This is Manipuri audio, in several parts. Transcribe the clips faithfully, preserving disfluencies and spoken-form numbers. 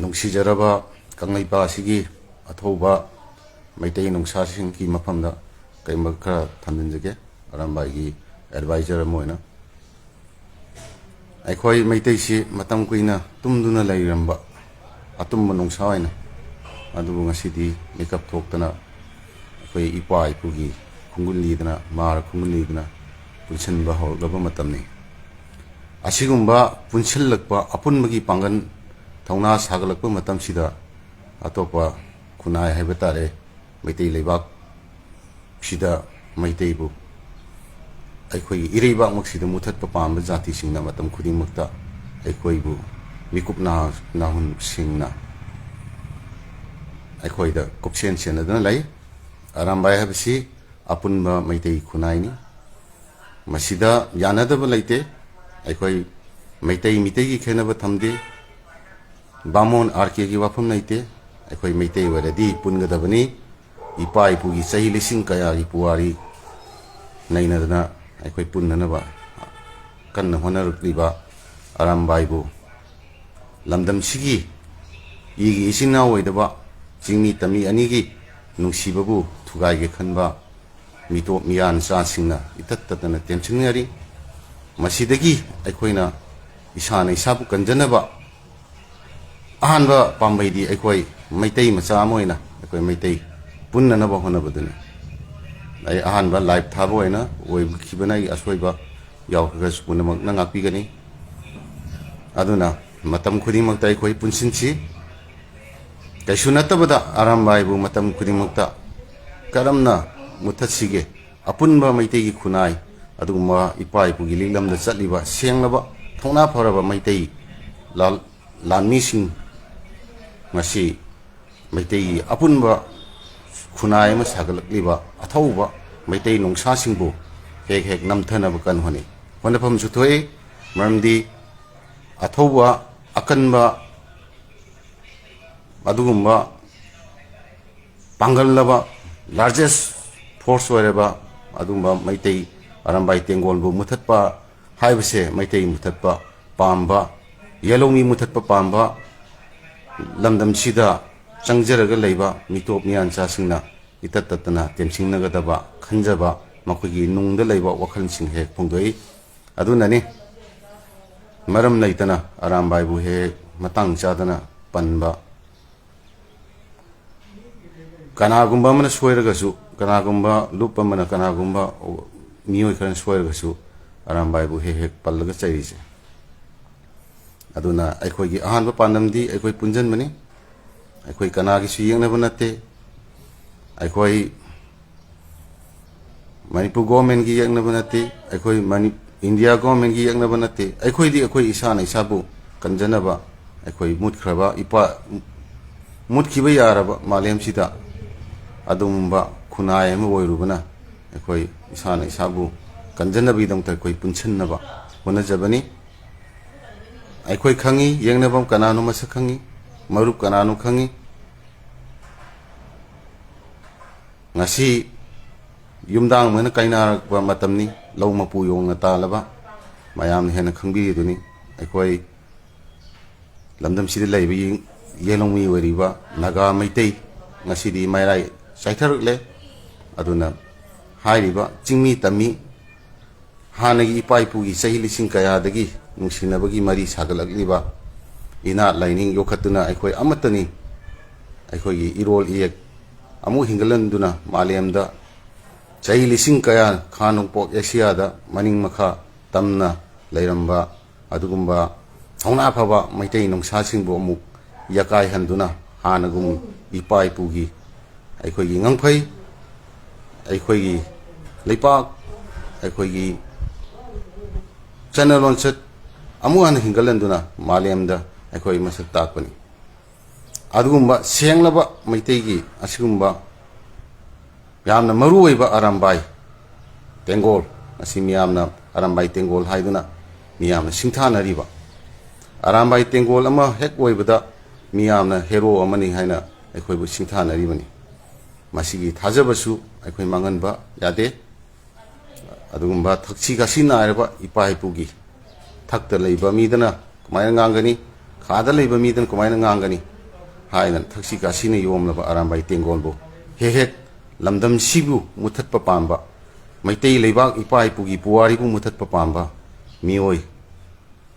ꯅꯨꯡꯁꯤꯖꯔꯕ ꯀꯪꯂꯩꯄꯥꯛ ꯑꯁꯤꯒꯤ ꯑꯊꯧꯕ ꯃꯩꯇꯩ ꯅꯨꯡꯁꯥꯁꯤꯡꯒꯤ ꯃꯐꯝꯗ ꯀꯩꯒꯨꯝꯕ ꯈꯔ ꯊꯝꯖꯤꯟꯖꯒꯦ, ꯑꯔꯥꯝꯕꯥꯏꯒꯤ ꯑꯦꯗꯚꯥꯏꯖꯔ ꯑꯃ ꯑꯣꯏꯅ꯫ ꯑꯩꯈꯣꯏ ꯃꯩꯇꯩꯁꯤ ꯃꯇꯝ ꯀꯨꯏꯅ ꯇꯨꯝꯗꯨꯅ ꯂꯩꯔꯝꯕ ꯑꯇꯨꯝꯕ ꯅꯨꯡꯁꯥ ꯑꯣꯏꯅ, ꯑꯗꯨꯕꯨ ꯉꯁꯤꯗꯤ ꯃꯤꯀꯞ ꯊꯣꯛꯇꯅ ꯑꯩꯈꯣꯏ ꯏꯄꯥ ꯏꯄꯨꯒꯤ ꯈꯣꯡꯒꯨꯜ ꯂꯤꯗꯅ, ꯃꯥꯔ ꯈꯣꯡꯒꯨꯜ ꯂꯤꯗꯅ ꯄꯨꯟꯁꯤꯟꯕ ꯍꯧꯔꯛꯂꯕ ꯃꯇꯝꯅꯤ꯫ ꯑꯁꯤꯒꯨꯝꯕ ꯄꯨꯟꯁꯤꯜꯂꯛꯄ ꯑꯄꯨꯟꯕꯒꯤ ꯄꯥꯡꯒꯜ, ꯊꯧꯅꯥ ꯁꯥꯒꯠꯂꯛꯄ ꯃꯇꯝꯁꯤꯗ ꯑꯇꯣꯞꯄ ꯈꯨꯟꯅꯥꯏ ꯍꯥꯏꯕ ꯇꯥꯔꯦ, ꯃꯩꯇꯩ ꯂꯩꯕꯥꯛꯁꯤꯗ ꯃꯩꯇꯩꯕꯨ ꯑꯩꯈꯣꯏꯒꯤ ꯏꯔꯩꯕꯥꯛꯃꯛꯁꯤꯗ ꯃꯨꯊꯠꯄ ꯄꯥꯝꯕ ꯖꯥꯇꯤꯁꯤꯡꯅ ꯃꯇꯝ ꯈꯨꯗꯤꯡꯃꯛꯇ ꯑꯩꯈꯣꯏꯕꯨ ꯃꯤꯀꯨꯞ ꯅꯥ-, ꯅꯥꯍꯨꯟꯁꯤꯡꯅ ꯑꯩꯈꯣꯏꯗ ꯀꯨꯞꯁꯦꯟ ꯁꯦꯟꯅꯗꯨꯅ ꯂꯩ꯫ ꯑꯔꯥꯝꯕꯥꯏ ꯍꯥꯏꯕꯁꯤ ꯑꯄꯨꯟꯕ ꯃꯩꯇꯩ ꯈꯨꯟꯅꯥꯏꯅꯤ꯫ ꯃꯁꯤꯗ ꯌꯥꯅꯗꯕ ꯂꯩꯇꯦ꯫ ꯑꯩꯈꯣꯏ ꯃꯩꯇꯩ ꯃꯤꯇꯩꯒꯤ ꯈꯦꯠꯅꯕ ꯊꯝꯗꯦ꯫ ꯕꯥꯃꯣꯟ ꯑꯥꯔ ꯀꯦꯒꯤ ꯋꯥꯐꯝ ꯂꯩꯇꯦ꯫ ꯑꯩꯈꯣꯏ ꯃꯩꯇꯩ ꯑꯣꯏꯔꯗꯤ ꯄꯨꯟꯒꯗꯕꯅꯤ꯫ ꯏꯄꯥ ꯏꯄꯨꯒꯤ ꯆꯍꯤ ꯂꯤꯁꯤꯡ ꯀꯌꯥꯒꯤ ꯄꯨꯋꯥꯔꯤ ꯅꯩꯅꯗꯅ ꯑꯩꯈꯣꯏ ꯄꯨꯟꯅꯅꯕ ꯀꯟꯅ ꯍꯣꯠꯅꯔꯛꯂꯤꯕ ꯑꯔꯥꯝꯕꯥꯏꯕꯨ, ꯂꯝꯗꯝꯁꯤꯒꯤ ꯏꯒꯤ ꯏꯆꯤꯟ ꯏꯅꯥꯎ ꯑꯣꯏꯗꯕ ꯆꯤꯡꯃꯤ ꯇꯝꯃꯤ ꯑꯅꯤꯒꯤ ꯅꯨꯡꯁꯤꯕꯕꯨ ꯊꯨꯒꯥꯏꯒꯦ ꯈꯟꯕ ꯃꯤꯇꯣꯞ ꯃꯤꯌꯥꯟꯆꯥꯁꯤꯡꯅ ꯏꯇꯠ ꯇꯠꯇꯅ ꯇꯦꯝꯁꯤꯟꯅꯔꯤ꯫ ꯃꯁꯤꯗꯒꯤ ꯑꯩꯈꯣꯏꯅ ꯏꯁꯥꯅ ꯏꯁꯥꯕꯨ ꯀꯟꯖꯅꯕ ꯑꯍꯥꯟꯕ ꯄꯥꯝꯕꯩꯗꯤ ꯑꯩꯈꯣꯏ ꯃꯩꯇꯩ ꯃꯆꯥ ꯑꯃ ꯑꯣꯏꯅ ꯑꯩꯈꯣꯏ ꯃꯩꯇꯩ ꯄꯨꯟꯅꯅꯕ ꯍꯣꯠꯅꯕꯗꯨꯅꯤ꯫ ꯑꯩ ꯑꯍꯥꯟꯕ ꯂꯥꯏꯚ ꯊꯥꯕ ꯑꯣꯏꯅ ꯑꯣꯏꯈꯤꯕꯅ ꯑꯩ ꯑꯁꯣꯏꯕ ꯌꯥꯎꯈ꯭ꯔꯒꯁꯨ ꯄꯨꯝꯅꯃꯛꯅ ꯉꯥꯛꯄꯤꯒꯅꯤ꯫ ꯑꯗꯨꯅ ꯃꯇꯝ ꯈꯨꯗꯤꯡꯃꯛꯇ ꯑꯩꯈꯣꯏ ꯄꯨꯟꯁꯤꯟꯁꯤ꯫ ꯀꯩꯁꯨ ꯅꯠꯇꯕꯗ ꯑꯔꯥꯝꯕꯥꯏꯕꯨ ꯃꯇꯝ ꯈꯨꯗꯤꯡꯃꯛꯇ ꯀꯔꯝꯅ ꯃꯨꯠꯊꯠꯁꯤꯒꯦ? ꯑꯄꯨꯟꯕ ꯃꯩꯇꯩꯒꯤ ꯈꯨꯟꯅꯥꯏ, ꯑꯗꯨꯒꯨꯝꯕ ꯏꯄꯥ ꯏꯄꯨꯒꯤ ꯂꯤꯛꯂꯝꯗ ꯆꯠꯂꯤꯕ ꯁꯦꯡꯂꯕ, ꯊꯧꯅꯥ ꯐꯔꯕ ꯃꯩꯇꯩ ꯂꯥꯜ-, ꯂꯥꯟꯃꯤꯁꯤꯡ ꯉꯁꯤ ꯃꯩꯇꯩꯒꯤ ꯑꯄꯨꯟꯕ ꯈꯨꯟꯅꯥꯏ ꯑꯃ ꯁꯥꯒꯠꯂꯛꯂꯤꯕ ꯑꯊꯧꯕ ꯃꯩꯇꯩ ꯅꯣꯡꯁꯥꯁꯤꯡꯕꯨ ꯍꯦꯛ ꯍꯦꯛ ꯅꯝꯊꯅꯕ ꯀꯟꯅ ꯍꯣꯠꯅꯩ꯫ ꯍꯣꯠꯅꯐꯝꯁꯨ ꯊꯣꯛꯏ, ꯃꯔꯝꯗꯤ ꯑꯊꯧꯕ, ꯑꯀꯟꯕ, ꯑꯗꯨꯒꯨꯝꯕ ꯄꯥꯡꯒꯜꯂꯕ, ꯂꯥꯔꯖꯦꯁ ꯐꯣꯔꯁ ꯑꯣꯏꯔꯕ ꯑꯗꯨꯒꯨꯝꯕ ꯃꯩꯇꯩ ꯑꯔꯥꯝꯕꯥꯏ ꯇꯦꯡꯒꯣꯜꯕꯨ ꯃꯨꯊꯠꯄ ꯍꯥꯏꯕꯁꯦ, ꯃꯩꯇꯩ ꯃꯨꯊꯠꯄ ꯄꯥꯝꯕ, ꯌꯦꯂꯧꯃꯤ ꯃꯨꯊꯠꯄ ꯄꯥꯝꯕ, ꯂꯝꯗꯝꯁꯤꯗ ꯆꯪꯖꯔꯒ ꯂꯩꯕ ꯃꯤꯇꯣꯞ ꯃꯤꯌꯥꯟꯆꯥꯁꯤꯡꯅ ꯏꯇꯠ ꯇꯠꯇꯅ ꯇꯦꯝꯁꯤꯡꯅꯒꯗꯕ ꯈꯟꯖꯕ, ꯃꯈꯣꯏꯒꯤ ꯅꯨꯡꯗ ꯂꯩꯕ ꯋꯥꯈꯜꯁꯤꯡ ꯍꯦꯛ ꯐꯣꯡꯗꯣꯛꯏ꯫ ꯑꯗꯨꯅꯅꯤ ꯃꯔꯝ ꯂꯩꯇꯅ ꯑꯔꯥꯝꯕꯥꯏꯕꯨ ꯍꯦꯛ ꯍꯦꯛ ꯃꯇꯥꯡ ꯆꯥꯗꯅ ꯄꯟꯕ꯫ ꯀꯅꯥꯒꯨꯝꯕ ꯑꯃꯅ ꯁꯣꯏꯔꯒꯁꯨ, ꯀꯅꯥꯒꯨꯝꯕ ꯂꯨꯞ ꯑꯃꯅ, ꯀꯅꯥꯒꯨꯝꯕ ꯃꯤꯑꯣꯏ ꯈꯔꯅ ꯁꯣꯏꯔꯒꯁꯨ ꯑꯔꯥꯝꯕꯥꯏꯕꯨ ꯍꯦꯛ ꯍꯦꯛ ꯄꯜꯂꯒ ꯆꯩꯔꯤꯁꯦ꯫ ꯑꯗꯨꯅ ꯑꯩꯈꯣꯏꯒꯤ ꯑꯍꯥꯟꯕ ꯄꯥꯟꯗꯝꯗꯤ ꯑꯩꯈꯣꯏ ꯄꯨꯟꯁꯤꯟꯕꯅꯤ꯫ ꯑꯩꯈꯣꯏ ꯀꯅꯥꯒꯤꯁꯨ ꯌꯦꯛꯅꯕ ꯅꯠꯇꯦ꯫ ꯑꯩꯈꯣꯏ ꯃꯅꯤꯄꯨꯔ ꯒꯣꯔꯃꯦꯟꯒꯤ ꯌꯦꯛꯅꯕ ꯅꯠꯇꯦ꯫ ꯑꯩꯈꯣꯏ ꯃꯅꯤ-, ꯏꯟꯗꯤꯌꯥ ꯒꯣꯔꯃꯦꯟꯒꯤ ꯌꯦꯛꯅꯕ ꯅꯠꯇꯦ꯫ ꯑꯩꯈꯣꯏꯗꯤ ꯑꯩꯈꯣꯏ ꯏꯁꯥꯅ ꯏꯁꯥꯕꯨ ꯀꯟꯖꯅꯕ, ꯑꯩꯈꯣꯏ ꯃꯨꯠꯈ꯭ꯔꯕ ꯏꯄꯥ, ꯃꯨꯠꯈꯤꯕ ꯌꯥꯔꯕ ꯃꯥꯂꯦꯝꯁꯤꯗ ꯑꯗꯨꯒꯨꯝꯕ ꯈꯨꯟꯅꯥꯏ ꯑꯃ ꯑꯣꯏꯔꯨꯕꯅ, ꯑꯩꯈꯣꯏ ꯏꯁꯥꯅ ꯏꯁꯥꯕꯨ ꯀꯟꯖꯅꯕꯒꯤꯗꯃꯛꯇ ꯑꯩꯈꯣꯏ ꯄꯨꯟꯁꯤꯟꯅꯕ ꯍꯣꯠꯅꯖꯕꯅꯤ꯫ ꯑꯩꯈꯣꯏ ꯈꯪꯉꯤ, ꯌꯦꯛꯅꯕꯝ ꯀꯅꯥꯅꯣ ꯃꯁꯛ ꯈꯪꯉꯤ, ꯃꯔꯨꯞ ꯀꯅꯥꯅꯣ ꯈꯪꯉꯤ꯫ ꯉꯁꯤ ꯌꯨꯝꯗꯥꯡ ꯑꯃꯅ ꯀꯥꯏꯅꯔꯛꯄ ꯃꯇꯝꯅꯤ꯫ ꯂꯧ ꯃꯄꯨ ꯌꯣꯡꯅ ꯇꯥꯜꯂꯕ ꯃꯌꯥꯝꯅ ꯍꯦꯟꯅ ꯈꯪꯕꯤꯔꯤꯗꯨꯅꯤ꯫ ꯑꯩꯈꯣꯏ ꯂꯝꯗꯝꯁꯤꯗ ꯂꯩꯕ ꯌꯦ-, ꯌꯦꯜꯍꯧꯃꯤ ꯑꯣꯏꯔꯤꯕ ꯅꯥꯒꯥ ꯃꯩꯇꯩ ꯉꯁꯤꯗꯤ ꯃꯩꯔꯥꯏ ꯆꯥꯏꯊꯔꯛꯂꯦ꯫ ꯑꯗꯨꯅ ꯍꯥꯏꯔꯤꯕ ꯆꯤꯡꯃꯤ ꯇꯝꯃꯤ ꯍꯥꯟꯅꯒꯤ ꯏꯄꯥ ꯏꯄꯨꯒꯤ ꯆꯍꯤ ꯂꯤꯁꯤꯡ ꯀꯌꯥꯗꯒꯤ ꯅꯨꯡꯁꯤꯅꯕꯒꯤ ꯃꯔꯤ ꯁꯥꯒꯠꯂꯛꯂꯤꯕ ꯏꯅꯥꯠ ꯂꯥꯏꯅꯤꯡ ꯌꯣꯛꯈꯠꯇꯨꯅ ꯑꯩꯈꯣꯏ ꯑꯃꯠꯇꯅꯤ꯫ ꯑꯩꯈꯣꯏꯒꯤ ꯏꯔꯣꯜ ꯏꯌꯦꯛ ꯑꯃꯨꯛ ꯍꯤꯡꯒꯠꯍꯟꯗꯨꯅ ꯃꯥꯂꯦꯝꯗ ꯆꯍꯤ ꯂꯤꯁꯤꯡ ꯀꯌꯥ ꯈꯥ ꯅꯣꯡꯄꯣꯛ ꯑꯦꯁꯤꯌꯥꯗ ꯃꯅꯤꯡ ꯃꯈꯥ ꯇꯝꯅ ꯂꯩꯔꯝꯕ ꯑꯗꯨꯒꯨꯝꯕ ꯊꯧꯅꯥ ꯐꯕ ꯃꯩꯇꯩ ꯅꯨꯡꯁꯥꯁꯤꯡꯕꯨ ꯑꯃꯨꯛ ꯌꯥꯀꯥꯏꯍꯟꯗꯨꯅ ꯍꯥꯟꯅꯒꯨꯝ ꯏꯄꯥ ꯏꯄꯨꯒꯤ ꯑꯩꯈꯣꯏꯒꯤ ꯉꯪꯐꯩ, ꯑꯩꯈꯣꯏꯒꯤ ꯂꯩꯄꯥꯛ, ꯑꯩꯈꯣꯏꯒꯤ ꯆꯠꯅ ꯂꯣꯟꯆꯠ ꯑꯃꯨꯛ ꯍꯟꯅ ꯍꯤꯡꯒꯠꯍꯟꯗꯨꯅ ꯃꯥꯂꯦꯝꯗ ꯑꯩꯈꯣꯏ ꯃꯁꯛ ꯇꯥꯛꯄꯅꯤ꯫ ꯑꯗꯨꯒꯨꯝꯕ ꯁꯦꯡꯂꯕ ꯃꯩꯇꯩꯒꯤ ꯑꯁꯤꯒꯨꯝꯕ ꯌꯥꯝꯅ ꯃꯔꯨ ꯑꯣꯏꯕ ꯑꯔꯥꯝꯕꯥꯏ ꯇꯦꯡꯒꯣꯜ ꯑꯁꯤ ꯃꯤꯌꯥꯝꯅ ꯑꯔꯥꯝꯕꯥꯏ ꯇꯦꯡꯒꯣꯜ ꯍꯥꯏꯗꯨꯅ ꯃꯤꯌꯥꯝꯅ ꯁꯤꯡꯊꯥꯅꯔꯤꯕ, ꯑꯔꯥꯝꯕꯥꯏ ꯇꯦꯡꯒꯣꯜ ꯑꯃ ꯍꯦꯛ ꯑꯣꯏꯕꯗ ꯃꯤꯌꯥꯝꯅ ꯍꯦꯔꯣ ꯑꯃꯅꯤ ꯍꯥꯏꯅ ꯑꯩꯈꯣꯏꯕꯨ ꯁꯤꯡꯊꯥꯅꯔꯤꯕꯅꯤ꯫ ꯃꯁꯤꯒꯤ ꯊꯥꯖꯕꯁꯨ ꯑꯩꯈꯣꯏ ꯃꯥꯡꯍꯟꯕ ꯌꯥꯗꯦ꯫ ꯑꯗꯨꯒꯨꯝꯕ ꯊꯛꯁꯤ ꯈꯥꯁꯤ ꯅꯥꯏꯔꯕ ꯏꯄꯥ ꯏꯄꯨꯒꯤ ꯊꯛꯇ ꯂꯩꯕ ꯃꯤꯗꯅ ꯀꯃꯥꯏꯅ ꯉꯥꯡꯒꯅꯤ? ꯀꯥꯗ ꯂꯩꯕ ꯃꯤꯗꯅ ꯀꯃꯥꯏꯅ ꯉꯥꯡꯒꯅꯤ ꯍꯥꯏꯅ ꯊꯛꯁꯤ ꯈꯥꯁꯤꯅ ꯌꯣꯝꯂꯕ ꯑꯔꯥꯝꯕꯥꯏ ꯇꯦꯡꯒꯣꯜꯕꯨ ꯍꯦꯛ ꯍꯦꯛ ꯂꯝꯗꯝꯁꯤꯕꯨ ꯃꯨꯊꯠꯄ ꯄꯥꯝꯕ, ꯃꯩꯇꯩ ꯂꯩꯕꯥꯛ ꯏꯄꯥ ꯏꯄꯨꯒꯤ ꯄꯨꯋꯥꯔꯤꯕꯨ ꯃꯨꯊꯠꯄ ꯄꯥꯝꯕ ꯃꯤꯑꯣꯏ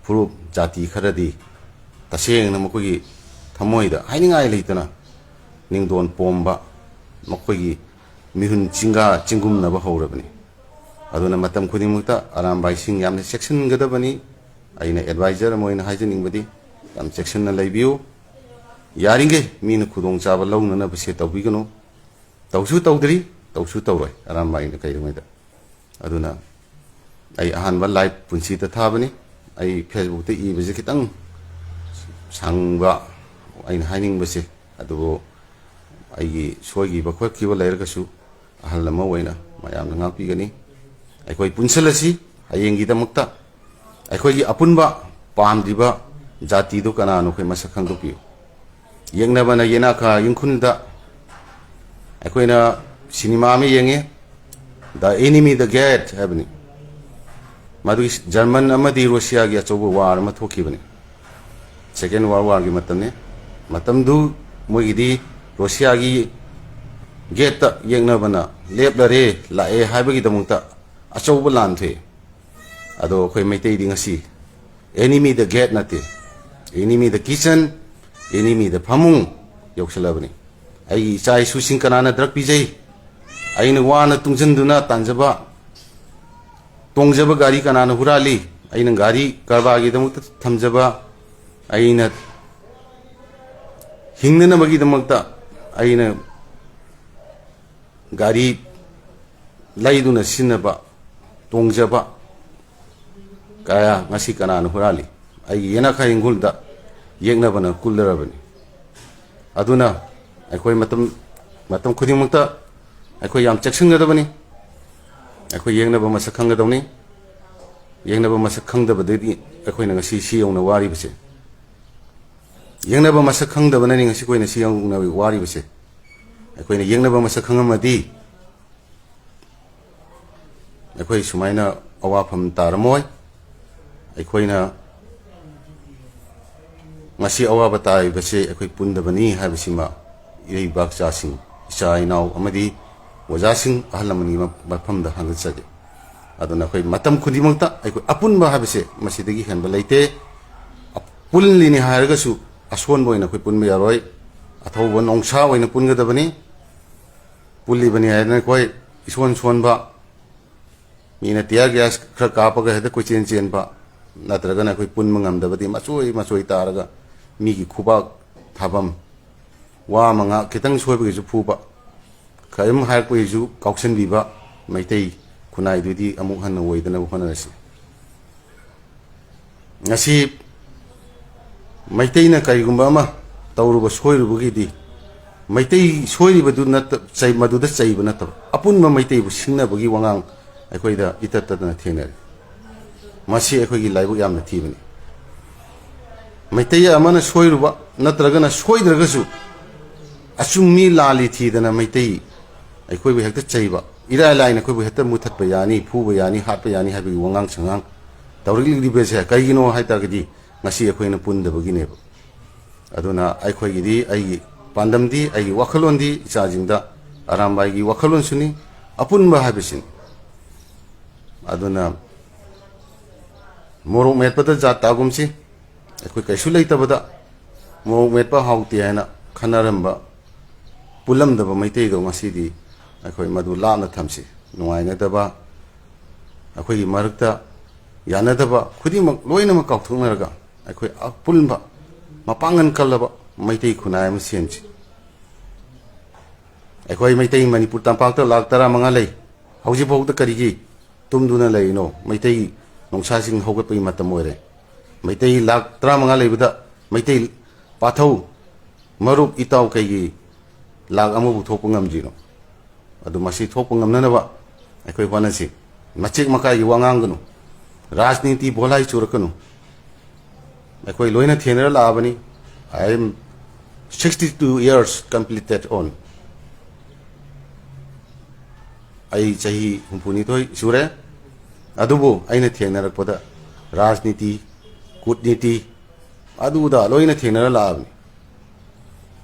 ꯐꯨꯔꯨꯞ ꯖꯥꯇꯤ ꯈꯔꯗꯤ ꯇꯁꯦꯡꯅ ꯃꯈꯣꯏꯒꯤ ꯊꯃꯣꯏꯗ ꯍꯥꯏꯅꯤꯡꯉꯥꯏ ꯂꯩꯇꯅ ꯅꯤꯡꯗꯣꯟ ꯄꯣꯝꯕ, ꯃꯈꯣꯏꯒꯤ ꯃꯤꯍꯨꯟ ꯆꯤꯡꯒꯥ ꯆꯤꯡꯒꯨꯝꯅꯕ ꯍꯧꯔꯕꯅꯤ꯫ ꯑꯗꯨꯅ ꯃꯇꯝ ꯈꯨꯗꯤꯡꯃꯛꯇ ꯑꯔꯥꯝꯕꯥꯏꯁꯤꯡ ꯌꯥꯝꯅ ꯆꯦꯛꯁꯤꯟꯒꯗꯕꯅꯤ꯫ ꯑꯩꯅ ꯑꯦꯗꯚꯥꯏꯖꯔ ꯑꯃ ꯑꯣꯏꯅ ꯍꯥꯏꯖꯅꯤꯡꯕꯗꯤ, ꯌꯥꯝ ꯆꯦꯛꯁꯤꯟꯅ ꯂꯩꯕꯤꯌꯨ꯫ ꯌꯥꯔꯤꯈꯩ ꯃꯤꯅ ꯈꯨꯗꯣꯡꯆꯥꯕ ꯂꯧꯅꯅꯕꯁꯦ ꯇꯧꯕꯤꯒꯅꯨ꯫ ꯇꯧꯁꯨ ꯇꯧꯗ꯭ꯔꯤ, ꯇꯧꯁꯨ ꯇꯧꯔꯣꯏ ꯑꯔꯥꯝꯕꯥꯏꯅ ꯀꯩꯗꯧꯉꯩꯗ꯫ ꯑꯗꯨꯅ ꯑꯩ ꯑꯍꯥꯟꯕ ꯂꯥꯏꯚ ꯄꯨꯟꯁꯤꯗ ꯊꯥꯕꯅꯤ꯫ ꯑꯩ ꯐꯦꯁꯕꯨꯛꯇ ꯏꯕꯁꯦ ꯈꯤꯇꯪ ꯁꯥꯡꯕ ꯑꯩꯅ ꯍꯥꯏꯅꯤꯡꯕꯁꯦ, ꯑꯗꯨꯕꯨ ꯑꯩꯒꯤ ꯁꯣꯏꯈꯤꯕ ꯈꯣꯠꯈꯤꯕ ꯂꯩꯔꯒꯁꯨ ꯑꯍꯜ ꯑꯃ ꯑꯣꯏꯅ ꯃꯌꯥꯝꯅ ꯉꯥꯛꯄꯤꯒꯅꯤ꯫ ꯑꯩꯈꯣꯏ ꯄꯨꯟꯁꯤꯜꯂꯁꯤ ꯍꯌꯦꯡꯒꯤꯗꯃꯛꯇ꯫ ꯑꯩꯈꯣꯏꯒꯤ ꯑꯄꯨꯟꯕ ꯄꯥꯝꯗ꯭ꯔꯤꯕ ꯖꯥꯇꯤꯗꯨ ꯀꯅꯥꯅꯣ ꯑꯩꯈꯣꯏ ꯃꯁꯛ ꯈꯪꯗꯣꯛꯄꯤꯌꯨ꯫ ꯌꯦꯛꯅꯕꯅ ꯌꯦꯅꯥꯈꯥ ꯏꯪꯈꯨꯜꯗ ꯑꯩꯈꯣꯏꯅ ꯁꯤꯅꯦꯃꯥ ꯑꯃ ꯌꯦꯡꯉꯤ, The Enemy the Gate ꯍꯥꯏꯕꯅꯤ꯫ ꯃꯗꯨꯒꯤ ꯖꯔꯃꯟ ꯑꯃꯗꯤ ꯔꯨꯁꯤꯌꯥꯒꯤ ꯑꯆꯧꯕ ꯋꯥꯔ ꯑꯃ ꯊꯣꯛꯈꯤꯕꯅꯤ꯫ ꯁꯦꯀꯦꯟ ꯋꯥꯔꯜ ꯋꯥꯔꯒꯤ ꯃꯇꯝꯅꯤ꯫ ꯃꯇꯝꯗꯨ ꯃꯣꯏꯒꯤꯗꯤ ꯔꯨꯁꯤꯌꯥꯒꯤ ꯒꯦꯠꯇ ꯌꯦꯛꯅꯕꯅ ꯂꯦꯞꯂꯔꯦ, ꯂꯥꯛꯑꯦ ꯍꯥꯏꯕꯒꯤꯗꯃꯛꯇ ꯑꯆꯧꯕ ꯂꯥꯟ ꯊꯣꯛꯑꯦ꯫ ꯑꯗꯣ ꯑꯩꯈꯣꯏ ꯃꯩꯇꯩꯗꯤ ꯉꯁꯤ enemy the gate ꯅꯠꯇꯦ, enemy the kitchen, enemy the ꯐꯃꯨꯡ ꯌꯧꯁꯜꯂꯕꯅꯤ꯫ ꯑꯩꯒꯤ ꯏꯆꯥ ꯏꯁꯨꯁꯤꯡ ꯀꯅꯥꯅ ꯗ꯭ꯔꯛ ꯄꯤꯖꯩ? ꯑꯩꯅ ꯋꯥꯅ ꯇꯨꯡꯁꯤꯟꯗꯨꯅ ꯇꯥꯟꯖꯕ, ꯇꯣꯡꯖꯕ ꯒꯥꯔꯤ ꯀꯅꯥꯅ ꯍꯨꯔꯥꯜꯂꯤ? ꯑꯩꯅ ꯒꯥꯔꯤ ꯀꯔꯕꯥꯔꯒꯤꯗꯃꯛꯇ ꯊꯝꯖꯕ, ꯑꯩꯅ ꯍꯤꯡꯅꯅꯕꯒꯤꯗꯃꯛꯇ ꯑꯩꯅ ꯒꯥꯔꯤ ꯂꯩꯗꯨꯅ ꯁꯤꯖꯤꯟꯅꯕ, ꯇꯣꯡꯖꯕ ꯀꯌꯥ ꯉꯁꯤ ꯀꯅꯥꯅ ꯍꯨꯔꯥꯜꯂꯤ? ꯑꯩꯒꯤ ꯌꯦꯅꯈꯥ ꯏꯪꯈꯨꯜꯗ ꯌꯦꯛꯅꯕꯅ ꯀꯨꯜꯂꯔꯕꯅꯤ꯫ ꯑꯗꯨꯅ ꯑꯩꯈꯣꯏ ꯃꯇꯝ, ꯃꯇꯝ ꯈꯨꯗꯤꯡꯃꯛꯇ ꯑꯩꯈꯣꯏ ꯌꯥꯝ ꯆꯦꯛꯁꯤꯟꯒꯗꯕꯅꯤ꯫ ꯑꯩꯈꯣꯏ ꯌꯦꯛꯅꯕ ꯃꯁꯛ ꯈꯪꯒꯗꯕꯅꯤ꯫ ꯌꯦꯛꯅꯕ ꯃꯁꯛ ꯈꯪꯗꯕꯗꯒꯤ ꯑꯩꯈꯣꯏꯅ ꯉꯁꯤ ꯁꯤ ꯌꯧꯅ ꯋꯥꯔꯤꯕꯁꯦ꯫ ꯌꯦꯛꯅꯕ ꯃꯁꯛ ꯈꯪꯗꯕꯅꯅꯤ ꯉꯁꯤ ꯑꯩꯈꯣꯏꯅ ꯁꯤ ꯌꯧꯅ ꯋꯥꯔꯤꯕꯁꯦ꯫ ꯑꯩꯈꯣꯏꯅ ꯌꯦꯛꯅꯕ ꯃꯁꯛ ꯈꯪꯉꯝꯃꯗꯤ ꯑꯩꯈꯣꯏ ꯁꯨꯃꯥꯏꯅ ꯑꯋꯥꯐꯝ ꯇꯥꯔꯝꯃꯣꯏ꯫ ꯑꯩꯈꯣꯏꯅ ꯉꯁꯤ ꯑꯋꯥꯕ ꯇꯥꯔꯤꯕꯁꯦ ꯑꯩꯈꯣꯏ ꯄꯨꯟꯗꯕꯅꯤ ꯍꯥꯏꯕꯁꯤꯃ ꯏꯔꯩꯕꯥꯛ ꯏꯆꯥꯁꯤꯡ, ꯏꯆꯥ ꯏꯅꯥꯎ ꯑꯃꯗꯤ ꯑꯣꯖꯥꯁꯤꯡ, ꯑꯍꯜ ꯂꯃꯟꯒꯤ ꯃ-, ꯃꯐꯝꯗ ꯍꯪꯒꯠꯆꯒꯦ꯫ ꯑꯗꯨꯅ ꯑꯩꯈꯣꯏ ꯃꯇꯝ ꯈꯨꯗꯤꯡꯃꯛꯇ ꯑꯩꯈꯣꯏ ꯑꯄꯨꯟꯕ ꯍꯥꯏꯕꯁꯦ ꯃꯁꯤꯗꯒꯤ ꯍꯦꯟꯕ ꯂꯩꯇꯦ꯫ ꯄꯨꯜꯂꯤꯅꯤ ꯍꯥꯏꯔꯒꯁꯨ ꯑꯁꯣꯟꯕ ꯑꯣꯏꯅ ꯑꯩꯈꯣꯏ ꯄꯨꯟꯕ ꯌꯥꯔꯣꯏ꯫ ꯑꯊꯧꯕ ꯅꯣꯡꯁꯥ ꯑꯣꯏꯅ ꯄꯨꯟꯒꯗꯕꯅꯤ꯫ ꯄꯨꯜꯂꯤꯕꯅꯤ ꯍꯥꯏꯗꯅ ꯑꯩꯈꯣꯏ ꯏꯁꯣꯟ ꯁꯣꯟꯕ, ꯃꯤꯅ tear gas ꯈꯔ ꯀꯥꯞꯄꯒ ꯍꯦꯛꯇ ꯀꯣꯏꯆꯦꯟ ꯆꯦꯟꯕ, ꯅꯠꯇ꯭ꯔꯒꯅ ꯑꯩꯈꯣꯏ ꯄꯨꯟꯕ ꯉꯝꯗꯕꯗꯤ ꯃꯆꯣꯏ ꯃꯆꯣꯏ ꯇꯥꯔꯒ ꯃꯤꯒꯤ ꯈꯨꯕꯥꯛ ꯊꯥꯐꯝ, ꯋꯥ ꯑꯃ ꯉꯥꯛ ꯈꯤꯇꯪ ꯁꯣꯏꯕꯒꯤꯁꯨ ꯐꯨꯕ, ꯀꯔꯤꯝ ꯍꯥꯏꯔꯛꯄꯒꯤꯁꯨ ꯀꯥꯎꯁꯟꯕꯤꯕ, ꯃꯩꯇꯩ ꯈꯨꯟꯅꯥꯏꯗꯨꯗꯤ ꯑꯃꯨꯛ ꯍꯟꯅ ꯑꯣꯏꯗꯅꯕ ꯍꯣꯠꯅꯔꯁꯤ꯫ ꯉꯁꯤ ꯃꯩꯇꯩꯅ ꯀꯔꯤꯒꯨꯝꯕ ꯑꯃ ꯇꯧꯔꯨꯕ ꯁꯣꯏꯔꯨꯕꯒꯤꯗꯤ ꯃꯩꯇꯩ ꯁꯣꯏꯔꯤꯕꯗꯨ ꯅꯠꯇ-, ꯆꯩ-, ꯃꯗꯨꯗ ꯆꯩꯕ ꯅꯠꯇꯕ, ꯑꯄꯨꯟꯕ ꯃꯩꯇꯩꯕꯨ ꯁꯤꯡꯅꯕꯒꯤ ꯋꯥꯉꯥꯡ ꯑꯩꯈꯣꯏꯗ ꯏꯇꯠ ꯇꯠꯇꯅ ꯊꯦꯡꯅꯔꯤ꯫ ꯃꯁꯤ ꯑꯩꯈꯣꯏꯒꯤ ꯂꯥꯏꯕꯛ ꯌꯥꯝꯅ ꯊꯤꯕꯅꯤ꯫ ꯃꯩꯇꯩ ꯑꯃꯅ ꯁꯣꯏꯔꯨꯕ ꯅꯠꯇ꯭ꯔꯒꯅ ꯁꯣꯏꯗ꯭ꯔꯒꯁꯨ ꯑꯆꯨꯝ ꯃꯤ ꯂꯥꯜꯂꯤ ꯊꯤꯗꯅ ꯃꯩꯇꯩ ꯑꯩꯈꯣꯏꯕꯨ ꯍꯦꯛꯇ ꯆꯩꯕ, ꯏꯔꯥꯏ ꯂꯥꯏꯅ ꯑꯩꯈꯣꯏꯕꯨ ꯍꯦꯛꯇ ꯃꯨꯊꯠꯄ ꯌꯥꯅꯤ, ꯐꯨꯕ ꯌꯥꯅꯤ, ꯍꯥꯠꯄ ꯌꯥꯅꯤ ꯍꯥꯏꯕꯒꯤ ꯋꯥꯉꯥꯡ ꯁꯉꯥꯡ ꯇꯧꯔꯛꯂꯤꯕꯁꯦ ꯀꯩꯒꯤꯅꯣ ꯍꯥꯏ ꯇꯥꯔꯒꯗꯤ ꯉꯁꯤ ꯑꯩꯈꯣꯏꯅ ꯄꯨꯟꯗꯕꯒꯤꯅꯦꯕ꯫ ꯑꯗꯨꯅ ꯑꯩꯈꯣꯏꯒꯤꯗꯤ, ꯑꯩꯒꯤ ꯄꯥꯟꯗꯝꯗꯤ, ꯑꯩꯒꯤ ꯋꯥꯈꯜꯂꯣꯟꯗꯤ ꯏꯆꯥꯁꯤꯡꯗ ꯑꯔꯥꯝꯕꯥꯏꯒꯤ ꯋꯥꯈꯜꯂꯣꯟꯁꯨꯅꯤ, ꯑꯄꯨꯟꯕ ꯍꯥꯏꯕꯁꯤꯅꯤ꯫ ꯑꯗꯨꯅ ꯃꯣꯔꯣꯛ ꯃꯦꯠꯄꯗ ꯖꯥꯠ ꯇꯥꯒꯨꯝꯁꯤ꯫ ꯑꯩꯈꯣꯏ ꯀꯩꯁꯨ ꯂꯩꯇꯕꯗ ꯃꯣꯔꯣꯛ ꯃꯦꯠꯄ ꯍꯥꯎꯇꯦ ꯍꯥꯏꯅ ꯈꯟꯅꯔꯝꯕ, ꯄꯨꯜꯂꯝꯗꯕ ꯃꯩꯇꯩꯗꯣ ꯉꯁꯤꯗꯤ ꯑꯩꯈꯣꯏ ꯃꯗꯨ ꯂꯥꯞꯅ ꯊꯝꯁꯤ꯫ ꯅꯨꯡꯉꯥꯏꯅꯗꯕ, ꯑꯩꯈꯣꯏꯒꯤ ꯃꯔꯛꯇ ꯌꯥꯅꯗꯕ ꯈꯨꯗꯤꯡꯃꯛ ꯂꯣꯏꯅꯃꯛ ꯀꯥꯎꯊꯣꯛꯅꯔꯒ ꯑꯩꯈꯣꯏ ꯑꯄꯨꯟꯕ ꯃꯄꯥꯡꯒꯜ ꯀꯜꯂꯕ ꯃꯩꯇꯩ ꯈꯨꯟꯅꯥꯏ ꯑꯃ ꯁꯦꯝꯁꯤ꯫ ꯑꯩꯈꯣꯏ ꯃꯩꯇꯩ ꯃꯅꯤꯄꯨꯔ ꯇꯝꯄꯥꯛꯇ ꯂꯥꯈ ꯇꯔꯥꯃꯉꯥ ꯂꯩ꯫ ꯍꯧꯖꯤꯛꯐꯥꯎꯗ ꯀꯔꯤꯒꯤ ꯇꯨꯝꯗꯨꯅ ꯂꯩꯔꯤꯅꯣ? ꯃꯩꯇꯩ ꯅꯣꯡꯁꯥꯁꯤꯡ ꯍꯧꯒꯠꯄꯒꯤ ꯃꯇꯝ ꯑꯣꯏꯔꯦ꯫ ꯃꯩꯇꯩ ꯂꯥꯈ ꯇꯔꯥꯃꯉꯥ ꯂꯩꯕꯗ ꯃꯩꯇꯩ ꯄꯥꯊꯧ, ꯃꯔꯨꯞ, ꯏꯇꯥꯎ ꯀꯩꯒꯤ ꯂꯥꯈ ꯑꯃꯕꯨ ꯊꯣꯛꯄ ꯉꯝꯗ꯭ꯔꯤꯅꯣ? ꯑꯗꯨ ꯃꯁꯤ ꯊꯣꯛꯄ ꯉꯝꯅꯅꯕ ꯑꯩꯈꯣꯏ ꯍꯣꯠꯅꯁꯤ꯫ ꯃꯆꯦꯛ ꯃꯀꯥꯏꯒꯤ ꯋꯥ ꯉꯥꯡꯒꯅꯨ, ꯔꯥꯖꯅꯤꯇꯤ ꯕꯣꯂꯥꯏ ꯆꯨꯔꯛꯀꯅꯨ꯫ ꯑꯩꯈꯣꯏ ꯂꯣꯏꯅ ꯊꯦꯡꯅꯔ ꯂꯥꯛꯑꯕꯅꯤ꯫ I am sixty two years completed on. ꯑꯩ ꯆꯍꯤ ꯍꯨꯝꯐꯨꯅꯤꯊꯣꯏ ꯁꯨꯔꯦ꯫ ꯑꯗꯨꯕꯨ ꯑꯩꯅ ꯊꯦꯡꯅꯔꯛꯄꯗ ꯔꯥꯖꯅꯤꯇꯤ, ꯀꯨꯠꯅꯤꯇꯤ, ꯑꯗꯨꯗ ꯂꯣꯏꯅ ꯊꯦꯡꯅꯔ ꯂꯥꯛꯑꯕꯅꯤ꯫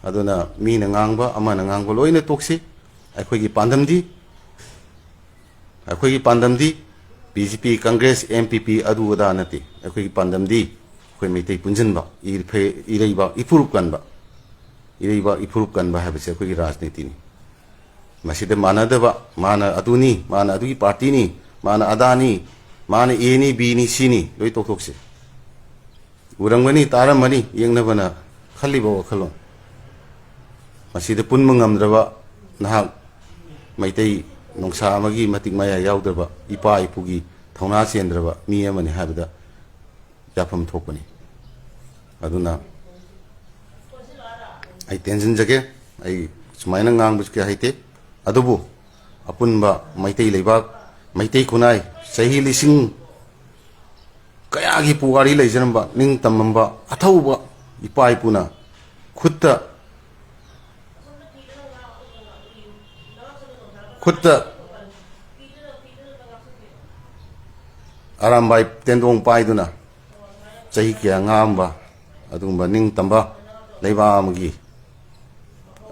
ꯑꯗꯨꯅ ꯃꯤꯅ ꯉꯥꯡꯕ, ꯑꯃꯅ ꯉꯥꯡꯕ ꯂꯣꯏꯅ ꯇꯣꯛꯁꯤ꯫ ꯑꯩꯈꯣꯏꯒꯤ ꯄꯥꯟꯗꯝꯗꯤ, ꯑꯩꯈꯣꯏꯒꯤ ꯄꯥꯟꯗꯝꯗꯤ ꯕꯤ ꯖꯦ ꯄꯤ, ꯀꯪꯒ꯭ꯔꯦꯁ, ꯑꯦꯝ ꯄꯤ ꯄꯤ, ꯑꯗꯨ ꯑꯗꯥ ꯅꯠꯇꯦ꯫ ꯑꯩꯈꯣꯏꯒꯤ ꯄꯥꯟꯗꯝꯗꯤ ꯑꯩꯈꯣꯏ ꯃꯩꯇꯩ ꯄꯨꯟꯁꯤꯟꯕ, ꯏꯔꯩꯕꯥꯛ ꯏꯐꯨꯔꯨꯞ ꯀꯟꯕ, ꯏꯔꯩꯕꯥꯛ ꯏꯐꯨꯔꯨꯞ ꯀꯟꯕ ꯍꯥꯏꯕꯁꯦ ꯑꯩꯈꯣꯏꯒꯤ ꯔꯥꯖꯅꯤꯇꯤꯅꯤ꯫ ꯃꯁꯤꯗ ꯃꯥꯟꯅꯗꯕ, ꯃꯥꯅ ꯑꯗꯨꯅꯤ, ꯃꯥꯅ ꯑꯗꯨꯒꯤ ꯄꯥꯔꯇꯤꯅꯤ, ꯃꯥꯅ ꯑꯗꯥꯅꯤ, ꯃꯥꯅ ꯑꯦꯅꯤ, ꯕꯤꯅꯤ, ꯁꯤꯅꯤ, ꯂꯣꯏ ꯇꯣꯛꯊꯣꯛꯁꯤ꯫ ꯎꯔꯝꯒꯅꯤ, ꯇꯥꯔꯝꯃꯅꯤ, ꯌꯦꯡꯅꯕꯅ ꯈꯜꯂꯤꯕ ꯋꯥꯈꯜꯂꯣꯟ꯫ ꯃꯁꯤꯗ ꯄꯨꯟꯕ ꯉꯝꯗ꯭ꯔꯕ ꯅꯍꯥꯛ, ꯃꯩꯇꯩ ꯅꯣꯡꯁꯥ ꯑꯃꯒꯤ ꯃꯇꯤꯛ ꯃꯌꯥꯏ ꯌꯥꯎꯗ꯭ꯔꯕ, ꯏꯄꯥ ꯏꯄꯨꯒꯤ ꯊꯧꯅꯥ ꯆꯦꯟꯗ꯭ꯔꯕ ꯃꯤ ꯑꯃꯅꯤ ꯍꯥꯏꯕꯗ ꯌꯥꯐꯝ ꯊꯣꯛꯄꯅꯤ꯫ ꯑꯗꯨꯅ ꯑꯩ ꯇꯦꯟꯁꯤꯟꯖꯒꯦ, ꯑꯩ ꯁꯨꯃꯥꯏꯅ ꯉꯥꯡꯕꯁꯨ ꯀꯌꯥ ꯍꯩꯇꯦ꯫ ꯑꯗꯨꯕꯨ ꯑꯄꯨꯟꯕ ꯃꯩꯇꯩ ꯂꯩꯕꯥꯛ, ꯃꯩꯇꯩ ꯈꯨꯟꯅꯥꯏ, ꯆꯍꯤ ꯂꯤꯁꯤꯡ ꯀꯌꯥꯒꯤ ꯄꯨꯋꯥꯔꯤ ꯂꯩꯖꯔꯝꯕ, ꯅꯤꯡꯇꯝꯃꯝꯕ, ꯑꯊꯧꯕ ꯏꯄꯥ ꯏꯄꯨꯅ ꯈꯨꯠꯇ, ꯈꯨꯠꯇ ꯑꯔꯥꯝꯕꯥꯏ ꯇꯦꯟꯗꯣꯡ ꯄꯥꯏꯗꯨꯅ ꯆꯍꯤ ꯀꯌꯥ ꯉꯥꯡꯕ, ꯑꯗꯨꯒꯨꯝꯕ ꯅꯤꯡꯇꯝꯕ ꯂꯩꯕꯥꯛ ꯑꯃꯒꯤ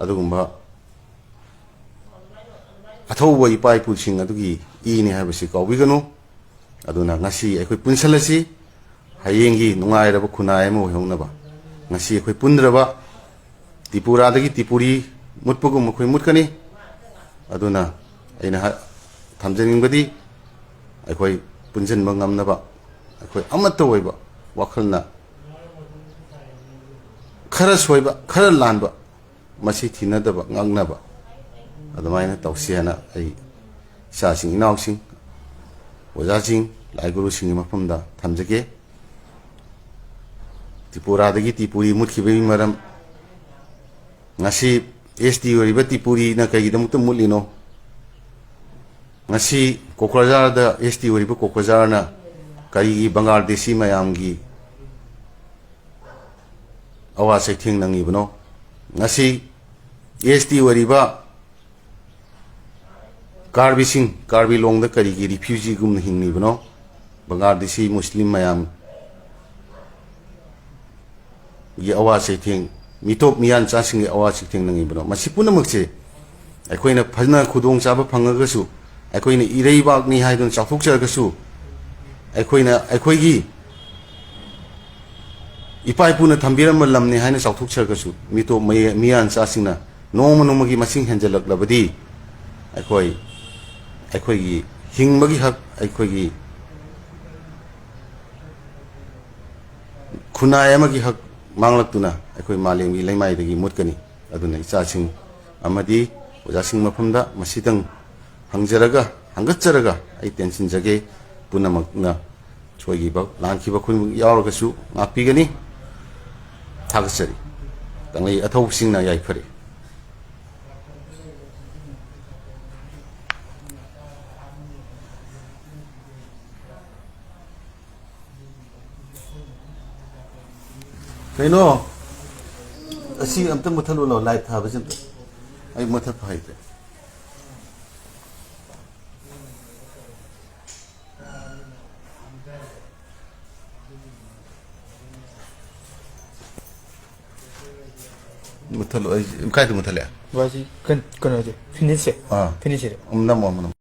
ꯑꯗꯨꯒꯨꯝꯕ ꯑꯊꯧꯕ ꯏꯄꯥ ꯏꯄꯨꯁꯤꯡ ꯑꯗꯨꯒꯤ ꯏꯅꯤ ꯍꯥꯏꯕꯁꯤ ꯀꯥꯎꯕꯤꯒꯅꯨ꯫ ꯑꯗꯨꯅ ꯉꯁꯤ ꯑꯩꯈꯣꯏ ꯄꯨꯟꯁꯤꯜꯂꯁꯤ, ꯍꯌꯦꯡꯒꯤ ꯅꯨꯡꯉꯥꯏꯔꯕ ꯈꯨꯟꯅꯥꯏ ꯑꯃ ꯑꯣꯏꯍꯧꯅꯕ꯫ ꯉꯁꯤ ꯑꯩꯈꯣꯏ ꯄꯨꯟꯗ꯭ꯔꯕ, ꯇ꯭ꯔꯤꯄꯨꯔꯥꯗꯒꯤ ꯇ꯭ꯔꯤꯄꯨꯔꯤ ꯃꯨꯠꯄꯒꯨꯝ ꯑꯩꯈꯣꯏ ꯃꯨꯠꯀꯅꯤ꯫ ꯑꯗꯨꯅ ꯑꯩꯅ ꯍꯥ-, ꯊꯝꯖꯅꯤꯡꯕꯗꯤ, ꯑꯩꯈꯣꯏ ꯄꯨꯟꯁꯤꯟꯕ ꯉꯝꯅꯕ, ꯑꯩꯈꯣꯏ ꯑꯃꯠꯇ ꯑꯣꯏꯕ ꯋꯥꯈꯜꯅ, ꯈꯔ ꯁꯣꯏꯕ, ꯈꯔ ꯂꯥꯟꯕ, ꯃꯁꯤ ꯊꯤꯅꯗꯕ, ꯉꯥꯛꯅꯕ ꯑꯗꯨꯃꯥꯏꯅ ꯇꯧꯁꯤ ꯍꯥꯏꯅ ꯑꯩ ꯏꯆꯥꯁꯤꯡ, ꯏꯅꯥꯎꯁꯤꯡ, ꯑꯣꯖꯥꯁꯤꯡ, ꯂꯥꯏ ꯒꯨꯔꯨꯁꯤꯡꯒꯤ ꯃꯐꯝꯗ ꯊꯝꯖꯒꯦ꯫ ꯇ꯭ꯔꯤꯄꯨꯔꯥꯗꯒꯤ ꯇ꯭ꯔꯤꯄꯨꯔꯤ ꯃꯨꯠꯈꯤꯕꯒꯤ ꯃꯔꯝ, ꯉꯁꯤ ꯑꯦꯁ ꯇꯤ ꯑꯣꯏꯔꯤꯕ ꯇ꯭ꯔꯤꯄꯨꯔꯤꯅ ꯀꯩꯒꯤꯗꯃꯛꯇ ꯃꯨꯠꯂꯤꯅꯣ? ꯉꯁꯤ ꯀꯣꯀ꯭ꯔꯥꯖꯥꯔꯗ ꯑꯦꯁ ꯇꯤ ꯑꯣꯏꯔꯤꯕ ꯀꯣꯀ꯭ꯔꯥꯖꯥꯔꯅ ꯀꯔꯤꯒꯤ ꯕꯪꯒ꯭ꯂꯥꯗꯦꯁꯤ ꯃꯌꯥꯝꯒꯤ ꯑꯋꯥ ꯆꯩꯊꯦꯡ ꯅꯪꯉꯤꯕꯅꯣ? ꯉꯁꯤ ꯑꯦꯁ ꯇꯤ ꯑꯣꯏꯔꯤꯕ ꯀꯥꯔꯕꯤꯁꯤꯡ, ꯀꯥꯔꯕꯤ ꯂꯣꯡꯗ ꯀꯔꯤꯒꯤ ꯔꯤꯐ꯭ꯌꯨꯖꯤꯒꯨꯝꯅ ꯍꯤꯡꯂꯤꯕꯅꯣ? ꯕꯪꯒ꯭ꯂꯥꯗꯦꯁꯤ ꯃꯨꯁꯂꯤꯝ ꯃꯌꯥꯝ, ꯒꯤ ꯑꯋꯥ ꯆꯩꯊꯦꯡ, ꯃꯤꯇꯣꯞ ꯃꯤꯌꯥꯟꯆꯥꯁꯤꯡꯒꯤ ꯑꯋꯥ ꯆꯩꯊꯦꯡ ꯅꯪꯉꯤꯕꯅꯣ? ꯃꯁꯤ ꯄꯨꯝꯅꯃꯛꯁꯦ ꯑꯩꯈꯣꯏꯅ ꯐꯖꯅ ꯈꯨꯗꯣꯡꯆꯥꯕ ꯐꯪꯉꯒꯁꯨ, ꯑꯩꯈꯣꯏꯅ ꯏꯔꯩꯕꯥꯛꯅꯤ ꯍꯥꯏꯗꯨꯅ ꯆꯥꯎꯊꯣꯛꯆꯔꯒꯁꯨ, ꯑꯩꯈꯣꯏꯅ, ꯑꯩꯈꯣꯏꯒꯤ ꯏꯄꯥ ꯏꯄꯨꯅ ꯊꯝꯕꯤꯔꯝꯕ ꯂꯝꯅꯤ ꯍꯥꯏꯅ ꯆꯥꯎꯊꯣꯛꯆꯔꯒꯁꯨ, ꯃꯤꯇꯣꯞ ꯃꯌꯦ-, ꯃꯤꯌꯥꯟꯆꯥꯁꯤꯡꯅ ꯅꯣꯡꯃ ꯅꯣꯡꯃꯒꯤ ꯃꯁꯤꯡ ꯍꯦꯟꯖꯜꯂꯛꯂꯕꯗꯤ, ꯑꯩꯈꯣꯏ, ꯑꯩꯈꯣꯏꯒꯤ ꯍꯤꯡꯕꯒꯤ ꯍꯛ, ꯑꯩꯈꯣꯏꯒꯤ ꯈꯨꯟꯅꯥꯏ ꯑꯃꯒꯤ ꯍꯛ ꯃꯥꯡꯂꯛꯇꯨꯅ ꯑꯩꯈꯣꯏ ꯃꯥꯂꯦꯝꯒꯤ ꯂꯩꯃꯥꯏꯗꯒꯤ ꯃꯨꯠꯀꯅꯤ꯫ ꯑꯗꯨꯅ ꯏꯆꯥꯁꯤꯡ ꯑꯃꯗꯤ ꯑꯣꯖꯥꯁꯤꯡ ꯃꯐꯝꯗ ꯃꯁꯤꯗꯪ ꯍꯪꯖꯔꯒ, ꯍꯪꯒꯠꯆꯔꯒ ꯑꯩ ꯇꯦꯟꯁꯤꯟꯖꯒꯦ꯫ ꯄꯨꯝꯅꯃꯛꯅ ꯁꯣꯏꯈꯤꯕ, ꯂꯥꯟꯈꯤꯕ ꯈꯨꯗꯤꯡꯃꯛ ꯌꯥꯎꯔꯒꯁꯨ ꯉꯥꯛꯄꯤꯒꯅꯤ꯫ ꯊꯥꯒꯠꯆꯔꯤ꯫ ꯀꯪꯂꯩ ꯑꯊꯧꯕꯁꯤꯡꯅ ꯌꯥꯏꯐꯔꯦ꯫ ꯀꯩꯅꯣ? ꯑꯁꯤ ꯑꯝꯇ ꯃꯨꯠꯊꯠꯂꯨ ꯂꯥꯎ, ꯂꯥꯏꯠ ꯊꯥꯕꯁꯤ ꯑꯝꯇ꯫ ꯑꯩ ꯃꯨꯠꯊꯠꯄ ꯍꯩꯇ꯭ꯔꯦ꯫ ꯃꯨꯠꯊꯠꯂꯣ, ꯑꯩ ꯀꯥꯏꯗ ꯃꯨꯠꯊꯠꯂꯦ? ꯕꯥꯁꯤ ꯀꯩꯅ-, ꯀꯩꯅꯣꯁꯦ, ꯐꯤꯅꯤꯠꯁꯦ꯫ ꯑꯥ꯫ ꯐꯤꯅꯤꯠꯁꯤꯗ꯫ ꯎꯝ, ꯅꯝꯃꯣ, ꯅꯝꯃꯣ꯫